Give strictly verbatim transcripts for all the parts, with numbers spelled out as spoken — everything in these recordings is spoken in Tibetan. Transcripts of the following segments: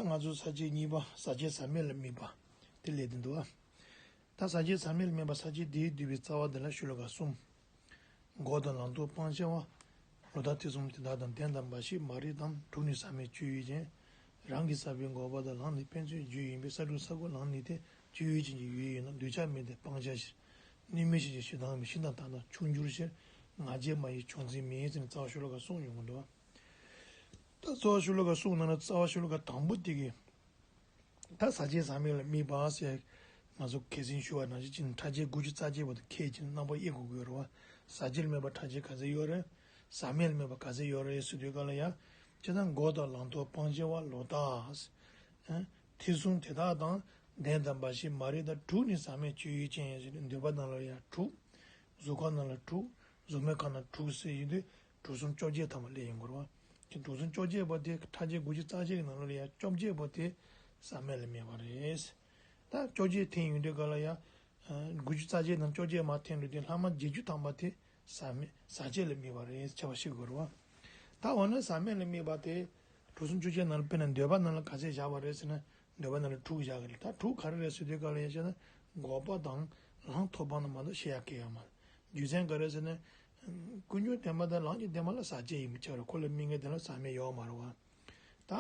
ང་ཚོ་ས་བཅད་གཉིས་པ་ཟག་བཅས་ཟག་མེད་ལ་དམིགས་པ་དེ་སླེབས་བསྡད་འདུག་ཨ། ད་ཟག་བཅས་ཟག་མེད་ལ་དམིགས་པ་ཟག་བཅས་དེས་བསྡུས་པའི་རྩ་བ་འདི་ལ་ཤོ་ལོ་ཀ་གསུམ། འགོག་དང་ལམ་ཐོབ་སྤང་བྱ་བ། ལོག་ལྟ་ཐེ་ཚོམ་དེ་དག་དང་ལྡན་དང་འབའ་ཞིག་མ་རིག་དང་། དྲུག་ནི་ཟག་མེད་སྤྱོད་ཡུལ་ཅན། རང་གིས་བསགས་པའི་འགོག་པ་དང་ལམ་ནི་ཕན་ཚུན་རྒྱུ་ཡིན་པས། ས་དྲུག་ས་དགུ་ལམ་ནི་སྟེ། སྤྱོད་ཡུལ་ཅན་གྱི་ཡུལ་ཡིན་ནོ། འདོད་ཆགས་མེད་དེ་སྤང་བྱ་ཕྱིར། གནོད་མེད་ཤེས་བྱའི་ཞེ་སྡང་མེད། ཞེན་དང་དག་དང་ཆུང་འགྱུར་ཕྱིར། ང་རྒྱལ་མ་ཡིན་ཕྱོགས་འཛིན་མེད་ཟེར་ནས་རྩ་བ་ཤོ་ལོ་ཀ་གསུམ་ཡོང་གི་འདུག་ད་རྩ་བ་ཤོ་ལོ་ཀ་གསུམ་ནང་ན་རྩ་བ་ཤོ་ལོ་ཀ་དང་པོ་དེ་གི། ད་ཟག་བཅས་ཟག་མེད་ལ་དམིགས་པ་ཟེར། ང་ཚོ་གལ་སྲིད་ཞུ་བ་ནང་བཞིན་ཕྲ་རྒྱས་དགུ་བཅུ་རྩ་བརྒྱད་པོ་དེ་ཁས་ཀྱིས་རྣམ་པ་དབྱེ་དགོས་ཀྱི་ཡོད་རེད་བ། ཟག་བཅས་ལ་དམིགས་པ་ཕྲ་རྒྱས་ག་ཚད་ཡོད་རེད། ཟག་མེད་ལ་དམིགས་པ་ག་ཚད་ཡོད་རེད་ཟེར་དུས་སྐབས་ལ་ཡ། སྤྱིར་བཏང་འགོག་དང་ལམ་ཐོབ་སྤང་བྱ་བ། ལོག་ལྟ། ཨ། ཐེ་ཚོམ་དེ་དག་དང་ལྡན་དང་འབའ་ཞིག་མ་རིག་དང་། དྲུག་ནི་ཟག་མེད་སྤྱོད་ཡུལ་ཅན་ཡིན་ཟེར་ནས་འདོད་པ་ནང་ལ་ཡ་དྲུག་གཟུགས་ཁམས་ནང་ལ་དྲུག་གཟུགས་མེད་ཁམས་ནང་དྲུག་ཟེར་ཡོང་དུས། དྲུག་གསུམ་བཅོ་བརྒྱད་ཐམ་པ་སླེབས་ཡོང་གི་རེད་བ། དེ་དྲུག་གསུམ་བཅོ་བརྒྱད་པོ་དེ་ཕྲ་རྒྱས་དགུ་བཅུ་རྩ་བརྒྱད་ཀྱི་ནང་ལོགས་ལ་ཡང་བཅོ་བརྒྱད་པོ་དེ་ཟག་མེད་ལ་དམིགས་པ་རེད། ད་བཅོ་བརྒྱད་འཐེན་ཡོང་དུས་སྐབས་ལ་ཡང་། ཨ། དགུ་བཅུ་རྩ་བརྒྱད་དང་བཅོ་བརྒྱད་མར་འཐེན་འགྲོ་དུས་ལྷག་མ་བརྒྱད་ཅུ་ཐམ་པ་དེ་ཟག་མེད་ཟག་བཅས་ལ་དམིགས་པ་རེད། ཁྱད་པར་ཤེས་དགོས་རེད་བ། ད་འོ་ན་ཟག་མེད་ལ་དམིགས་པ་དེ་དྲུག་གསུམ་བཅོ་བརྒྱད་ནང་ལ་དཔེར་ན་འདོད་པ་ནང་ལ་ག་ཚད་བཞག་པ་རེད་ཟེར་ན། འདོད་པ་ནང་ལ་དྲུག་བཞག་གི་རེད། ད་དྲུག་ག་རེ་རེད་ཟེར་དུས་སྐབས་ལ་ཡང་བཤད་ན། འགོག་པ་དང་ལམ་ཐོབ་པ་ནི་མ་གཏོགས་བཤད་ཡག་གི་ཡོད་མ་རེད། རྒྱུ་མཚན་ག་རེ་ཟེར་ན། ཀུན་འབྱུང་བདེན་པ་དང་ལམ་གྱི་བདེན་པ་ལ་ཟག་བཅས་ཡིན་པས་ཁྱབ་རེད། ཁོ་ལ་དམིགས་མཁན་དེ་ལ་ཟག་མེད་ཡོད་མ་རེད་བ། ད།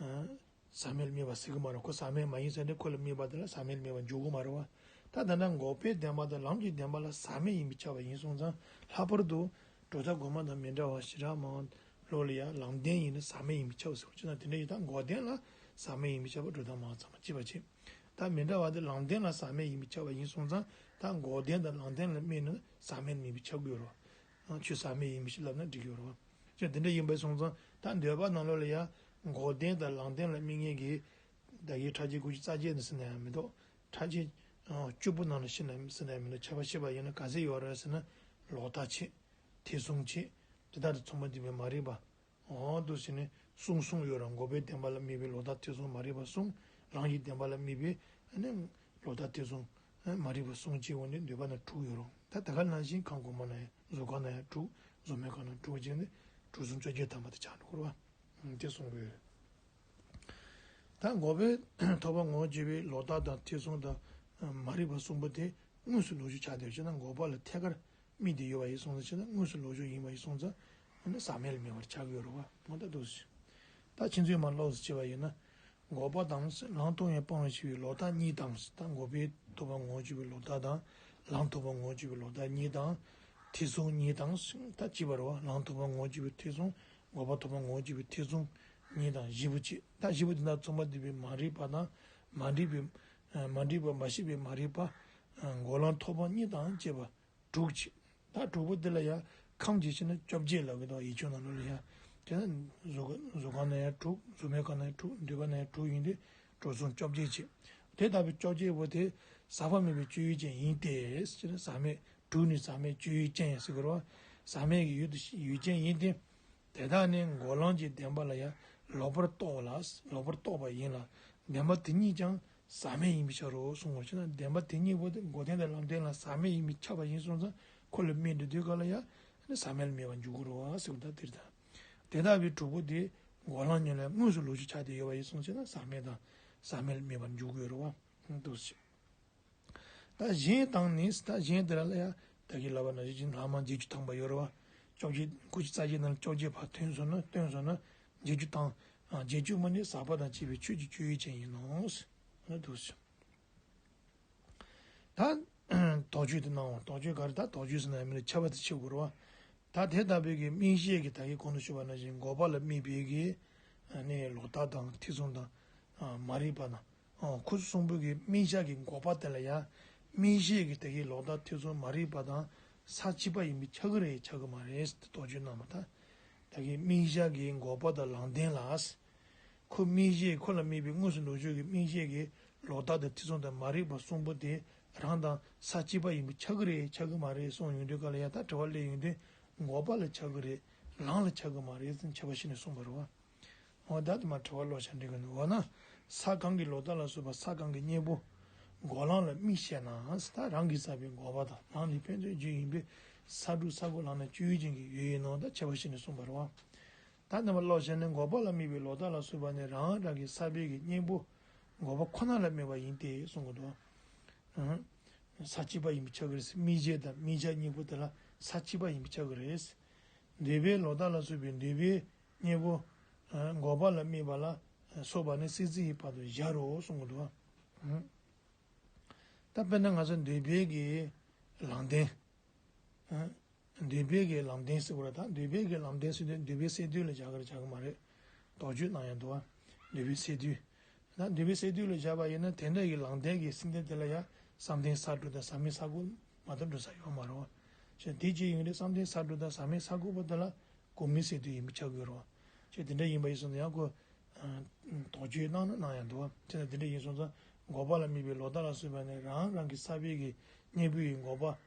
ཨ། ཟག་མེད་ལ་དམིགས་པ་ཟེར་གི་མ་རེད། ཁོ་ཟག་མེད་མ་ཡིན་ཟེར་ནས་ཁོ་ལ་དམིགས་པ་དེ་ལ་ཟག་མེད་ལ་དམིགས་པ་འཇོག་གི་མ་རེད་བ། ད་ད་ལྟ་འགོག་པའི་བདེན་པ་དང་ལམ་གྱི་བདེན་པ་ལ་ཟག་མེད་ཡིན་པས་ཁྱབ་པ་ཡིན་སོང་ཙང་། ལྷག་པར་དུ་གྲུབ་མཐའ་སྒོམ་པ་དང་མི་འདྲ་བ་ཞེ་དྲག་མང་། ལོག་ལ་ཡ་ལམ་བདེན་ཡིན་ན་ཟག་མེད་ཡིན་པས་ཁྱབ་ཟེར་བ་ཅི་ན། དེ་འདྲ་ཡིན་ད་འགོག་བདེན་ལ་ཟག་མེད་ཡིན་པས་ཁྱབ་པ་གྲུབ་མཐའ་མང་ཙམ་ཅི་བ་ཅི། ད་མི་འདྲ་བ་དེ་ལམ་བདེན་ལ་ཟག་མེད་ཡིན་པས་ཁྱབ་པ་ཡིན་སོང་ཙང་། ད་འགོག་བདེན་དང་ལམ་བདེན་ལ་དམིགས་ན་ཟག་མེད་ཡིན་པས་ཁྱབ་དགོས་རེད། ཁྱོད་ཟག་མེད་ཡིན་པས་ལབ་ན་འགྲིག་གི་རེད། ཅེས་དེ་འདྲ་ཡིན་པས་སོང་ཙང་། ད་འདོད་པ་ནང་ལོགས་ལ་ཡ། འགོག་བདེན་དང་ལམ་བདེན་ལ་དམིགས་མཁན་གྱི། ད་གི་ཕྲ་རྒྱས་དགུ་བཅུ་རྩ་བརྒྱད་ནི་ཟེར་ན་ཡང་མི་འདུག་ཕྲ་རྒྱས། ཨ། བཅུ་པོ་ནང་ལ་ཤེས་ན་ཟེར་ན་ཡང་མི་འདུག་ཁྱད་པར་ཤེས་པ་ཡིན་ན་ག་ཚད་ཡོད་རེད་ཟེར་ན། ལོག་ལྟ་བྱེད། ཐེ་ཚོམ་བྱེད། དེ་དག་དང་མཚུངས་པར་ལྡན་པའི་མ་རིག་པ། འོ་འདུག་ཟེར་ནས་གསུམ་གསུམ་ཡོད་ར། འགོག་པའི་བདེན་པ་ལ་དམིགས་པའི་ལོག་ལྟ་ཐེ་ཚོམ་མ་རིག་པ་གསུམ། ལམ་གྱི་བདེན་པ་ལ་དམིགས་པའི་ཨ་ནི་ལོག་ལྟ་ཐེ་ཚོམ་མ་རིག་པ་གསུམ་བྱས། འོ་ནི་འདོད་པ་ན་དྲུག་ཡོད་ར། ད་ད་ག་ནང་བཞིན་ཁམས་གོང་མ་ན་ཡང་གཟུགས་ཁམས་ན་ཡང་དྲུག་གཟུགས་མེད་ཁམས་ན་དྲུག་བྱས་ནས་དྲུག་གསུམ་བཅོ་བརྒྱད་ཐམ་པ་དེ་ཆགས་འགྲོ་གི་རེད་བ། དེ་གསུང་གི་ཡོད། ད་འགོག་པའི་ཐོབ་པ་ངོ་བོ་བརྗོད་པའི་ལོག་ལྟ་དང་ཐེ་ཚོམ་དང་མ་རིག་པ་གསུམ་པོ་དེ་དངོས་སུ་ལོག་ཕྱོགས་ཆགས་བསྡད་ཡོད་ཅེ་ན། འགོག་པ་ལ་ཐད་ཀར་དམིགས་ཏེ་ཡོད་པ་ཡིན་སོང་ཙང་། ཅེ་ན་དངོས་སུ་ལོག་ཕྱོགས་ཡིན་པ་ཡིན་སོང་ཙང་། ཨ་ནི་ཟག་མེད་ལ་དམིགས་པར་ཆགས་ཀྱི་ཡོད་རེད་བ། འོ་ད་འདུག་ཟེར། ད་ཁྱེད་ཚོས་མར་ལོགས་སུ་བྱས་པ་ཡིན་ན། འགོག་པ་དང་ལམ་ཐོབ་ཡང་སྤང་བར་བྱ་བའི་ལོག་ལྟ་གཉིས་དང་། ད་འགོག་པའི་ཐོབ་པ་ངོ་བོ་བརྗོད་པའི་ལོག་ལྟ་དང་། ལམ་ཐོབ་པ་ངོ་བོ་བརྗོད་པའི་ལོག་ལྟ་གཉིས་དང་། ཐེ་ཚོམ་གཉིས་དང་། ད་བྱས་པ་རེད་བ། ལམ་ཐོབ་པ་ངོ་བོ་བརྗོད་པའི་ཐེ་ཚོམ། འགོག་པ་ཐོབ་པ་ངོ་བོ་བརྗོད་པའི་ཐེ་ཚོམ་གཉིས་དང་། བཞི་པོ་བྱས། ད་བཞི་པོ་དེ་དག་མཚུངས་པར་ལྡན་པའི་མ་རིག་པ་དང་། མ་འདྲེས་པའི། མ་འདྲེས་པ་མ་ཤེས་པའི་མ་རིག་པ། འགོག་ལམ་ཐོབ་པ་གཉིས་དང་བཅས་པ། དྲུག་བྱས། ད་དྲུག་པོ་འདི་ལ་ཡང་ཁམས་ཀྱི་ཕྱིར་ན་བཅོ་བརྒྱད་ལབ་ཀྱི་འདུག་ཡིག་ཆུང་ནང་ལོགས་ལ་ཡང་། དེ་ན་གཟུགས་གཟུགས་ཁམས་ན་ཡང་དྲུག་གཟུགས་མེད་ཁམས་ན་ཡང་དྲུག་འདོད་པ་ན་ཡང་དྲུག་ཡིན་དུས་དྲུག་གསུམ་བཅོ་བརྒྱད་བྱས། དེ་ལྟ་བུའི་བཅོ་བརྒྱད་པོ་དེ་ཟག་པ་མེད་པའི་སྤྱོད་ཡུལ་ཅན་ཡིན་ཏེ། ཟག་མེད་དྲུག་ནི་ཟག་མེད་སྤྱོད་ཡུལ་ཅན་ཡང་ཟེར་གྱི་རེད་བ། ཟག་མེད་ཀྱི་ཡུལ་དུ་ཡུལ་ཅན་ཡིན་ཏེ། དེ་དག་ནི་འགོག་ལམ་གྱི་བདེན་པ་ལ་ཡང་ལོག་པར་རྟོག་ལ། ལོག་པར་རྟོག་པ་ཡིན་ལ། བདེན་པ་དེ་ཉིད་ཀྱང་ཟག་མེད་ཡིན་པས་ཁྱབ་རོ་གསུངས་པ་ཅི་ན། བདེན་པ་དེ་ཉིད་པོ་དེ་འགོག་བདེན་དང་ལམ་བདེན་ལ་ཟག་མེད་ཡིན་པས་ཁྱབ་པ་ཡིན་སོང་ཙང་། ཁོ་ལ་དམིགས་འགྲོ་དུས་སྐབས་ལ་ཡང་ཟག་མེད་ལ་དམིགས་པ་འཇུག་གི་རེད་བ་ཟེར་བ་ད་དེ་རེད་ད། དེ་ལྟ་བུའི་དྲུག་པོ་དེ་འགོག་ལམ་ཉིད་ལ་དངོས་སུ་ལོག་ཕྱོགས་ཆགས་ཏེ་ཡོད་པ་ཡིན་སོང་ཙང་ཟག་མེད་དང་ཟག་མེད་ལ་དམིགས་པ་འཇུག་གི་ཡོད་རེད་བ། འདུག་ཟེར། ད་གཞན་དང་ནི། ད་གཞན་དེ་ལ་ཡང་ད་གིན་ལབ་པ་ནང་བཞིན་ལྷག་མ་བརྒྱད་ཅུ་ཐམ་པ་ཡོད་རེད་བ། བཅོ་བརྒྱད་དགུ་བཅུ་རྩ་བརྒྱད་ནང་བཅོ་བརྒྱད་ཕར་ཐོན་སོང་ན། བཏོན་སོང་ན་བརྒྱད་ཅུ་དང་། ཨ། བརྒྱད་ཅུ་མ་ནི་ཟག་པ་དང་བཅས་པའི་ཆོས་ཀྱི་སྤྱོད་ཡུལ་ཅན་ཡིན་ནོ། འདུག་ཟེར། ད་དོགས་གཅོད་དེ་གནང་བ། དོགས་གཅོད་ག་རེ། ད་དོགས་གཅོད་ཟེར་ན་ཡང་མིན་ལ་ཁྱབ་པ་དེ་ཕྱེ་དགོས་རེད་བ། ད་དེ་ལྟ་བུའི་གི་སྨིན་བྱེད་ཀྱི་ད་གིན་གོང་དུ་ཞུས་པ་ནང་བཞིན་འགོག་པ་ལ་དམིགས་པའི་གི། ཨ་ནི་ལོག་ལྟ་དང་ཐེ་ཚོམ་དང་། ཨ། མ་རིག་པ་དང་། ཨ། ཁོ་ཚོ་གསུམ་པོའི་གི་སྨིན་བྱ་གི་འགོག་པ་དེ་ལ་ཡང་། སྨིན་བྱེད་ཀྱི་ད་གིན་ལོག་ལྟ་ཐེ་ཚོམ་མ་རིག་པ་དང་ས་བྱིས་པ་ཡིན་པས་ཁྱབ་ཀྱི་རེད་ཁྱབ་ཀྱི་མ་རེད་ཟེར་དོགས་གཅོད་གནང་བ་དང་། ད་གིན་སྨིན་བྱ་གི་འགོག་པ་དང་ལམ་བདེན་ལ། ཁོ་སྨིན་བྱེད། ཁོ་ལ་དམིགས་པའི་དངོས་སུ་ལོག་ཕྱོགས་ཀྱི་སྨིན་བྱེད་ཀྱི་ལོག་ལྟ་དང་ཐེ་ཚོམ་དང་མ་རིག་པ་གསུམ་པོ་དེ་རང་དང་ས་གཅིག་པ་ཡིན་པས་ཁྱབ་ཀྱི་རེད་ཁྱབ་ཀྱི་མ་རེད་གསུངས་ཡོང་དུས་སྐབས་ལ་ཡང་ད་དྲི་བ་སླེབས་ཡོང་དུས། འགོག་པ་ལ་ཁྱབ་ཀྱི་རེད། ལམ་ལ་ཁྱབ་ཀྱི་མ་རེད་ཟེར་ཁྱད་པར་ཕྱེ་ནས་གསུངས་པ་རེད་བ། འོ་ད་དེ་མ་དྲི་བ་ཀློག་བྱ་འགྲིག་གི་འདུག་འོ་ན། ས་གང་གི་ལོག་ལྟ་ལ་སོགས་པ་ས་གང་གི་གཉེན་པོ། འགོག་ལམ་ལ་དམིགས་བཤད་ན། ད་རང་གིས་བསགས་པའི་འགོག་པ་དང་ལམ་ནི་ཕན་ཚུན་རྒྱུ་ཡིན་པས། ས་དྲུག་ས་དགུ་ལམ་ནི་སྤྱོད་ཡུལ་ཅན་གྱི་ཡུལ་ཡིན་ནོ། ད་ཁྱད་པར་ཕྱེ་ནས་གསུངས་པ་རེད་བ། ད་རྣམ་པ་ཀློག་བྱས་ནས་འགོག་པ་ལ་དམིགས་པའི་ལོག་ལྟ་ལ་སོགས་པ་ནི་རང་རང་གི་ས་པའི་གི་གཉེན་པོ་འགོག་པ་ཁོ་ན་ལ་དམིགས་པ་ཡིན་ཏེ་གསུང་གི་འདུག་ཨང་། ས་བཅད་པ་ཡིན་པས་ཁྱབ་ཀྱི་རེད། དམིགས་བྱ་དང་དམིགས་བྱ་གཉིས་པོ་དེ་ལ་ས་བཅད་པ་ཡིན་པས་ཁྱབ་ཀྱི་རེད། འདོད་པའི་ལོག་ལྟ་ལ་སོགས་པའི་འདོད་པའི་གཉེན་པོ་འགོག་པ་ལ་དམིགས་པ་ལ་སོགས་པ་ནི་སྲིད་རྩེ་ཡི་བར་དུ་བཞག་རོ་གསུང་གི་འདུག་ཨང་། ད་དཔེར་ན་ང་ཚོ་འདོད་པའི་གི་ལམ་བདེན། འདོད་པའི་གི་ལམ་བདེན་ཟེར་བ་ལ་ད་འདོད་པའི་གི་ལམ་བདེན་ཟེར་དུས་འདོད་པའི་སས་བསྡུས་ལ་བཞག་གི་རེད་བཞག་གི་མ་རེད། དོགས་གཅོད་གནང་ཡ་འདུག་བ། འདོད་པའི་སས་བསྡུས། ད་འདོད་པའི་སས་བསྡུས་ལ་བཞག་པ་ཡིན་ན་དེ་འདྲ་ཡི་ལམ་བདེན་གི་སེམས་ལྡན་དེ་ལ་ཡ་བསམ་གཏན་ས་དྲུག་དང་ཟག་མེད་ས་དགུ་མ་གཏོགས་འགྲོ་ས་ཡོད་མ་རེད་བ། ཞེས་དེ་ཅི་ཡིན་རེད། བསམ་གཏན་ས་དྲུག་དང་ཟག་མེད་ས་དགུ་པོ་དེ་ལ་གོང་མའི་སས་བསྡུས་ཡིན་པས་ཁྱབ་དགོས་རེད་བ། ཞེས་དེ་འདྲ་ཡིན་པ་ཡིན་སོང་ཙང་ཡང་ཁོ། དོགས་གཅོད་གནང་ན་གནང་ཡང་འདུག་བ། དེ་ལ་དེ་འདྲ་ཡིན་སོང་ཙང་འགོག་པ་ལ་དམིགས་པའི་ལོག་ལྟ་ལ་སོགས་པ་ནི་རང་རང་གི་ས་པའི་གི་གཉེན་པོའི་འགོག་པ་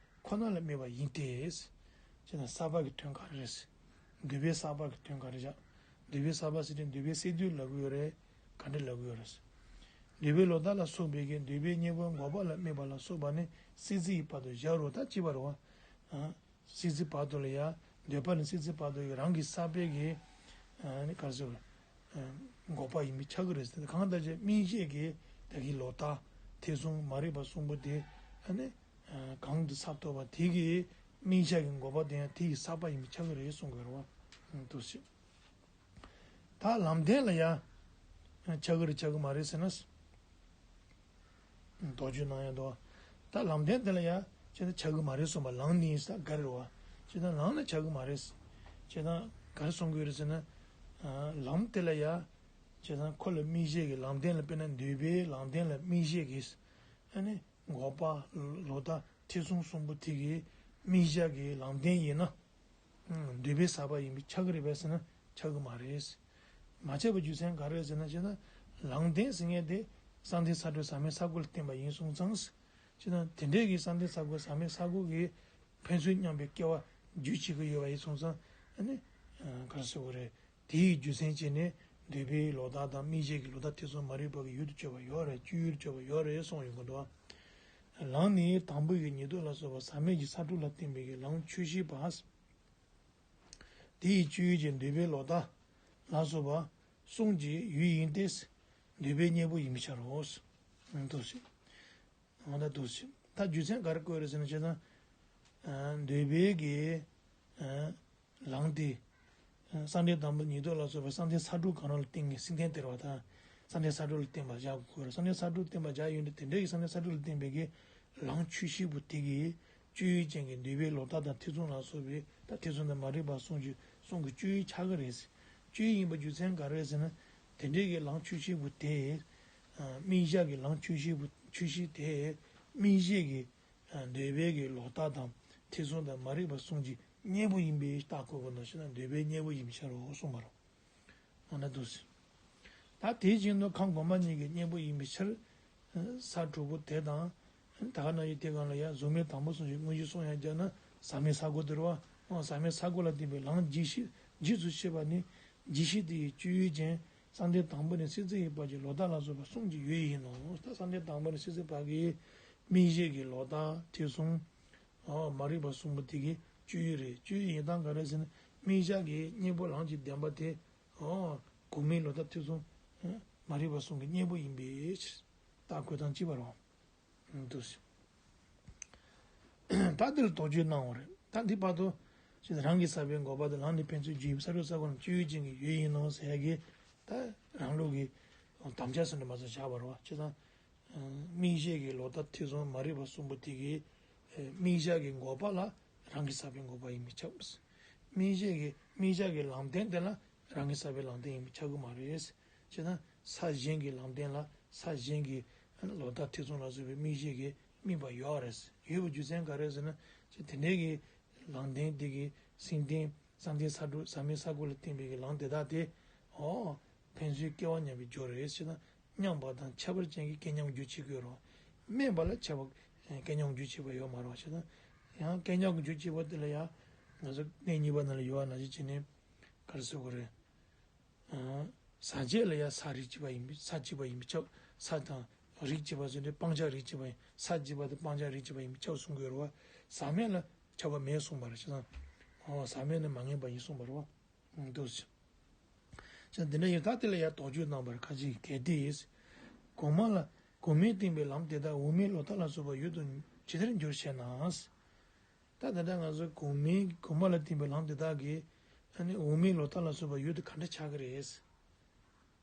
ཁོ་ན་ལ་དམིགས་པ་ཡིན་ཏེ། ཅེ་ན་ས་པ་གི་དོན་ག་རེ་རེད། འདོད་པའི་ས་པ་གི་དོན་ག་རེ་བཞག་འདོད་པའི་ས་པ་ཟེར་དུས་འདོད་པའི་སས་བསྡུས་ལབ་ཀྱི་ཡོད་རེད། ག་འདྲ་ལབ་ཀྱི་ཡོད་རེད། འདོད་པའི་ལོག་ལྟ་ལ་སོགས་པའི་གི་འདོད་པའི་གཉེན་པོ་འགོག་པ་ལ་དམིགས་པ་ལ་སོགས་པ་ནི་སྲིད་རྩེ་ཡི་བར་དུ་བཞག་རོ། ད་ཅི་བར་བ། སྲིད་རྩེ་བར་དུ་ལ་ཡ། འདོད་པ་ནི་སྲིད་རྩེ་བར་དུ་ཡི་རང་གི་ས་པའི་གི། ཨ་ནི་ག་རེ་ཟེར། འགོག་པ་ཡིན་པས་ཁྱབ་ཀྱི་རེད་ཟེར། གང་ལྟར་ཅི་སྨིན་བྱེད་ཀྱི་ད་གི་ལོག་ལྟ་ཐེ་ཚོམ་མ་རིག་པ་གསུམ་པོ་དེ་ཨ་ནི་གང་དུ་ས་ཐོབ་པ་དེ་གི་སྨིན་བྱ་གི་འགོག་པ་དེ་ཡང་དེ་ཡི་ས་པ་ཡིན་པས་ཁྱབ་ཀྱི་རེད་གསུང་གི་རེད་བ། འདུག་ཟེར། ད་ལམ་བདེན་ལ་ཡ། ཆགས་ཀྱི་རེད་ཆགས་ཀྱི་མ་རེད་ཟེར་ན། དོགས་གཅོད་གནང་ཡ་འདུག་ད་ལམ་བདེན་དེ་ལ་ཡ་ཅེ་ན་ཆགས་ཀྱི་མ་རེད་གསུངས་པ་ལམ་ནི་ས་ག་རེ་བ། ཅེ་ན་ལམ་ལ་ཆགས་ཀྱི་མ་རེད། ཅེ་ན་ག་རེ་གསུང་གི་རེད་ཟེར་ན། ལམ་དེ་ལ་ཡ། ཅེ་ན་ཁོ་ལ་སྨིན་བྱེད་ཀྱི་ལམ་བདེན་ལ་དཔེར་ན་འདོད་པའི་ལམ་བདེན་ལ་སྨིན་བྱེད་ཀྱི། ཨ་ནི། འགོག་པ། ལོག་ལྟ་ཐེ་ཚོམ་གསུམ་པོ་དེ་གི་སྨིན་བྱ་གི་ལམ་བདེན་ཡིན་ན། འདོད་པའི་ས་པ་ཡིན་པས་ཆགས་ཀྱི་རེད་པས་ཟེར་ན་ཆགས་ཀྱི་མ་རེད། མ་ཆགས་པའི་རྒྱུ་མཚན་ག་རེ་རེད་ཟེར་ན་ཅེ་ན། ལམ་བདེན་ཟེར་མཁན་དེ་བསམ་གཏན་ས་དྲུག་ཟག་མེད་ས་དགུ་ལ་བརྟེན་པ་ཡིན་སོང་ཙང་། ཅེ་ན་དེ་འདྲའི་གི་བསམ་གཏན་ས་དགུ་ཟག་མེད་ས་དགུ་གི་ཕན་ཚུན་མཉམ་པའི་སྐལ་བ་རྒྱུ་བྱེད་ཀྱི་ཡོད་པ་ཡིན་སོང་ཙང་། ཨ་ནི། ག་རེ་ཟེར་དགོས་རེད། དེའི་རྒྱུ་མཚན་བྱས་ནས་འདོད་པའི་ལོག་ལྟ་དང་སྨིན་བྱེད་ཀྱི་ལོག་ལྟ་ཐེ་ཚོམ་མ་རིག་པ་གི་ཡུལ་དུ་གྱུར་པ་ཡོད་རེད། སྤྱོད་ཡུལ་དུ་གྱུར་པ་ཡོད་རེད་གསུངས་ཡོང་གི་འདུག་ལམ་ནི་དང་པོ་ཡི་ཉེར་བསྡོགས་ལ་སོགས་པ་ཟག་མེད་ཀྱི་ས་དྲུག་ལ་བརྟེན་པའི་ལམ་ཆོས་ཤེས་པ། དེ་ཡི་སྤྱོད་ཡུལ་གྱི་འདོད་པའི་ལོག་ལྟ་ལ་སོགས་པ་གསུམ་གྱི་ཡུལ་ཡིན་ཏེ། འདོད་པའི་གཉེན་པོ་ཡིན་པས་ཁྱབ་རོ། འདུག་ཟེར། འོ་ན་འདུག་ཟེར། ད་རྒྱུ་མཚན་ག་རེ་བཀོད་རེད་ཟེར་ན་བྱས་ཙང་། འདོད་པའི་གི། ལམ་དེ། བསམ་གཏན་དང་པོ་ཉིད་རྟོགས་ལ་སོགས་པའི་བསམ་གཏན་ས་དྲུག་གང་རུང་ལ་བརྟེན་ནས་སེམས་ལྡན་སྟེར་བ་དང་། བསམ་གཏན་ས་དྲུག་ལ་བརྟེན་པ་བཞག་དགོས་རེད། བསམ་གཏན་ས་དྲུག་ལ་བརྟེན་པ་བཞག་ཡོད་འདི་དེ་འདྲའི་གི་བསམ་གཏན་ས་དྲུག་ལ་བརྟེན་པའི་གི་ལམ་ཆོས་ཤེས་པོ་དེ་གི་སྤྱོད་ཡུལ་ཅན་གྱི་འདོད་པའི་ལོག་ལྟ་དང་ཐེ་ཚོམ་ལ་སོགས་པའི་ད་ཐེ་ཚོམ་དང་མ་རིག་པ་གསུམ་གྱི་གསུམ་གྱི་སྤྱོད་ཡུལ་ཆགས་ཀྱི་རེད། སྤྱོད་ཡུལ་ཡིན་པ་རྒྱུ་མཚན་ག་རེ་རེད་ཟེར་ན། དེ་འདྲའི་གི་ལམ་ཆོས་ཤེས་པོ་དེ། སྨིན་བྱ་གི་ལམ་ཆོས་ཤེས་པོ་ཆོས་ཤེས་དེ་སྨིན་བྱེད་ཀྱི། འདོད་པའི་གི་ལོག་ལྟ་དང་ཐེ་ཚོམ་དང་མ་རིག་པ་གསུམ་གྱི་གཉེན་པོ་ཡིན་པས་རྟགས་འཁོར་དགོས་ན་ཞེ་ན་འདོད་པའི་གཉེན་པོ་ཡིན་པས་ཁྱབ་རོ་གསུངས་པ་རོ། འོ་ན་འདུག་ཟེར། ད་དེ་བཞིན་དུ་ཁམས་གོང་མ་གཉིས་ཀྱི་གཉེན་པོ་ཡིན་པའི་ཕྱིར། ས་དྲུག་པོ་དེ་དང་། ད་ག་ན་ཡོད་དེ་གང་ལ་ཡང་གཟུགས་མེད་དང་པོ་གསུམ་གྱི་དངོས་གཞི་གསུངས་ཡང་བརྒྱབ་ན་ཟག་མེད་ས་དགུ་དེ་རེད་བ། ཟག་མེད་ས་དགུ་ལ་བརྟེན་པའི་ལམ་རྗེས་ཤེས་རྗེས་སུ་ཤེས་པ་ནི་རྗེས་ཤེས་དེ་ཡི་སྤྱོད་ཡུལ་ཅན། བསམ་གཏན་དང་པོ་ནས་སྲིད་རྩེ་ཡི་བར་གྱི་ལོག་ལྟ་ལ་སོགས་པ་གསུམ་གྱི་ཡུལ་ཡིན་ནོ། ད་བསམ་གཏན་དང་པོ་ནས་སྲིད་རྩེ་བར་གྱི་སྨིན་བྱེད་ཀྱི་ལོག་ལྟ་ཐེ་ཚོམ། མ་རིག་པ་གསུམ་པོ་དེ་གི་སྤྱོད་ཡུལ་རེད། སྤྱོད་ཡུལ་ཡིན་སྟངས་ག་རེ་ཟེར་ན་སྨིན་བྱ་གི་གཉེན་པོ་ལམ་གྱི་བདེན་པ་དེ། གོང་མའི་ལོག་ལྟ་ཐེ་ཚོམ། མ་རིག་པ་གསུམ་གྱི་གཉེན་པོ་ཡིན་པའི་ཕྱིར། རྟགས་འཁོར་དང་བཅས་པ་རེད། འདུག་ཟེར། ད་འདིར་དོགས་གཅོད་གནང་བ་རེད། ད་འདི་བར་དུ། ཅེས་རང་གི་ས་པའི་འགོག་པ་དང་ལམ་ནི་ཕན་ཚུན་རྒྱུ་ཡིན་པས་ས་དྲུག་ས་དགུ་ལམ་སྤྱོད་ཡུལ་ཅན་གྱི་ཡུལ་ཡིན་ནོ་ཟེར་ཡ་གི། ད་རང་ལུགས་ཀྱི་དམ་བཅའ་ཟེར་འདྲ་མ་ཚོ་བཞག་པ་རེད་བ། ཅེས་དང་། སྨིན་བྱེད་ཀྱི་ལོག་ལྟ་ཐེ་ཚོམ་མ་རིག་པ་གསུམ་པོ་དེ་གི། སྨིན་བྱ་གི་འགོག་པ་ལ་རང་གི་ས་པའི་འགོག་པ་ཡིན་པས་ཁྱབ། སྨིན་བྱེད་ཀྱི་སྨིན་བྱ་གི་ལམ་བདེན་དེ་ལ་རང་གི་ས་པའི་ལམ་བདེན་ཡིན་པས་ཁྱབ་ཀྱི་མ་རེད། ཅེས་དང་ས་གཞན་གྱི་ལམ་བདེན་ལ་ས་གཞན་གྱི་ལོག་ལྟ་ཐེ་ཚོམ་ལ་སོགས་པའི་སྨིན་བྱེད་ཀྱི་དམིགས་པ་ཡོད་རེད། ཡོད་པའི་རྒྱུ་མཚན་ག་རེ་ཟེར་ན། ཅེས་དེ་འདྲའི་གི་ལམ་བདེན་དེ་གི་སེམས་ལྡན་བསམ་གཏན་ས་དྲུག་ཟག་མེད་ས་དགུ་ལ་བརྟེན་པའི་གི་ལམ་དེ་དག་དེ། ཨོ། ཕན་ཚུན་སྐལ་བ་མཉམ་པའི་རྒྱུ་རེད་ཅེ་ན། མཉམ་པ་དང་ཁྱད་པར་ཅན་གྱི་སྐལ་མཉམ་རྒྱུ་བྱེད་དགོས་རོ། དམན་པ་ལ་ཁྱད་པར་སྐལ་མཉམ་རྒྱུ་བྱེད་པ་ཡོད་མ་རེད་ཅེ་ན། ཡང་སྐལ་མཉམ་གྱི་རྒྱུ་བྱེད་པ་དེ་ལ་ཡང་། ང་ཚོ་གནས་གཉིས་པ་ནང་ལ་ཡོད་པ་ནང་བཞིན་བྱས་ནས། ག་རེ་ཟེར་དགོས་རེད། ཟག་བཅས་ལ་ཡང་ས་རིགས་གཅིག་པ་ཡིན་པས་ས་གཅིག་པ་ཡིན་པས་ཁྱབ། ས་དང་རིགས་གཅིག་པ་ཟེར་ཏེ་སྤང་བྱ་རིགས་གཅིག་པ་ཡིན། ས་གཅིག་པ་དང་སྤང་བྱ་རིགས་གཅིག་པ་ཡིན་པས་ཁྱབ་གསུང་དགོས་རེད་བ། ཟག་མེད་ལ་ཁྱབ་པ་མེད་གསུངས་པ་རེད་ཅེ་ན། ཨོ་ཟག་མེད་ནི་མ་ངེས་པ་ཡིན་གསུངས་པ་རེད་བ། འདུག་ཟེར། ཅེས་འདི་འདྲ་ཡིན། ད་དེ་ལ་ཡང་དོགས་གཅོད་གནང་བར་ཁ་ཅིག་གིས་གལ་ཏེ། གོང་མ་ལ་གོང་མས་བསྟན་པའི་ལམ་དེ་དག་འོག་མའི་ལོ་རྟགས་ལ་སོགས་པ་ཡུལ་དུ་ཇི་ལྟར་འགྱུར་ཞེ་ན། ད་ད་ལྟ་ང་ཚོ་གོང་མའི་གོང་མ་ལ་བསྟན་པའི་ལམ་དེ་དག་གིས་ཨ་ནི་འོག་མའི་ལོ་རྟགས་ལ་སོགས་པ་ཡུལ་དུ་ག་འདྲ་ཆགས་ཀྱི་རེད།